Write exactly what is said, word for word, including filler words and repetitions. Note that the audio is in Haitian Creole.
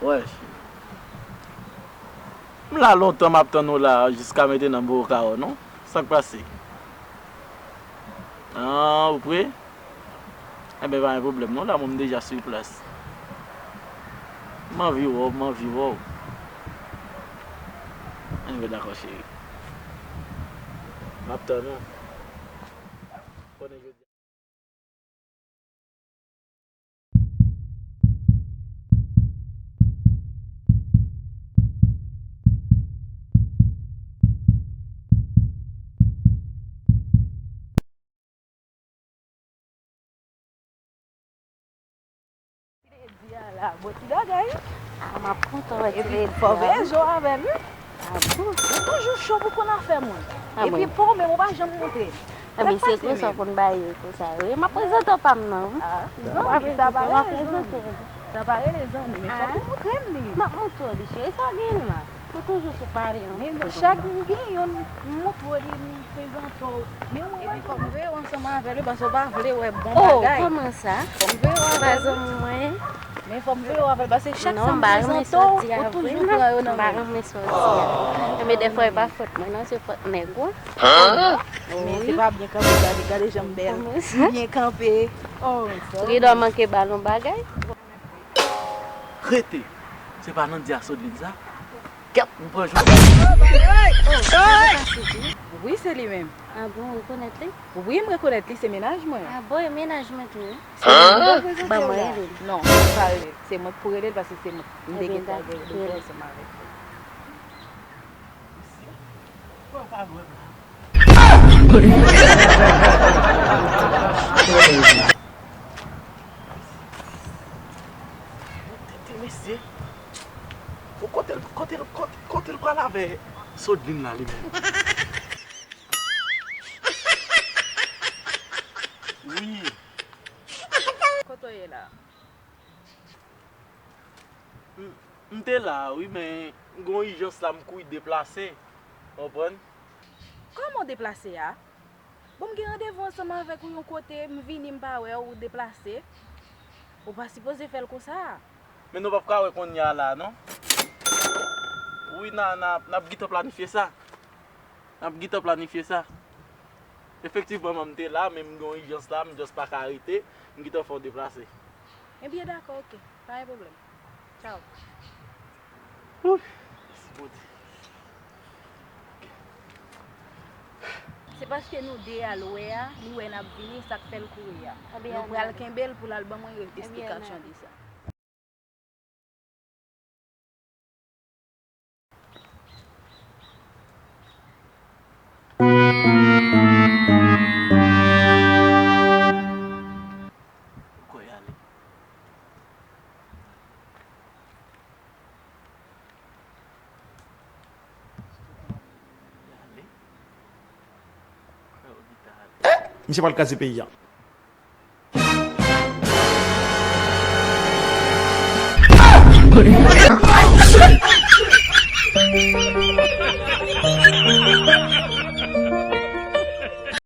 Wè, cheri. M la lontan m ap tann ou la, jiska mentnan m poko ka wè w non. Sa k pase? Ah, ou pre? Enben, pa gen pwoblèm non, la mwen m deja sou plas. M anvi wè w, m anvi wè w. Enben, dakò, cheri. M ap tann ou. Konnen jodi a. Ti Lady a la, bon ti bagay. Ah, m ap kontan wè ti Lady a. Epi fò w veye je w avè l, wi. Ah bon? Ou toujou cho pou konn afè moun. Ah bon? Epi pa w menm, ou pa janm montre. Ah, men se konsa w konn bagay yo konsa, wi. M ap prezante w pa m nan, wi. Ah, zanmi, sa pa rele zanmi. Sa pa rele zanmi, men fò w montre m li. M ap montre w li, cheri. Sa w gen la? Ou toujou sou pale, non? Men chak m gen youn, m montre w li, m prezante w. Men mwen, epi fò m veye w ansanm avè l, wi, paske w pa vle wè bon bagay. Oh, kòman sa? Fò m veye w avè l. Ou pa zanmi mwen? Men fò m veye w avè l, paske chak sa m prezante w, ou toujou pran yo nan men. Non, m pa renmen sa w di a. M pa renmen sa w di a. Men dèfwa, e pa fòt mwen, non, se fòt nèg ou. Men se pa byen kanpe, gade, gade jan m bèl. Kòman sa? M byen kanpe. Oh, sa. Ridò manke ba l yon bagay. Rete! Se pa Nandy a Sodlin sa? Kèt, m pran jou. Wi, se li menm. Ah bon, ou rekonèt li? Wi, m rekonèt li, se mennaj mwen. Ah bon, e mennaj mwen tou, wi. Se mwen ki prezante w la. Ban mwen rele l. Non, se pa rele l. Se mwen k pou rele l, paske se mwen. M te gentan gen randevou ansanm avèk li. Tete, mesye. Ou kote l, kote l, kote, kote l pral avè Sodlin la li menm? Wi. Kote w ye la? M, m te la, wi, men m gen yon ijans la, m kouri deplase. Ou konprann? Kòman w deplase a? Bon, m gen randevou ansanm avèk ou yon kote, m vini, m pa wè w, ou deplase. Ou pa sipoze fè l konsa. Men nou p ap ka wè kounye a la, non? Wi, n a, n a, n ap gentan planifye sa. N ap gentan planifye sa. Efektivman, m te la, men m gen yon ijans la, m just pa ka rete, m gentan fè w deplase. Ebyen, dakò, oke. Pa gen pwoblèm. Tchaw. Ouh, mèsi, Bondye. Se paske nou de a l wè a, li wè n ap vini, sa k fè l kouri a. Nou pral kenbe l pou l al ban mwen esplikasyon de sa. Misye pral kraze peyi a.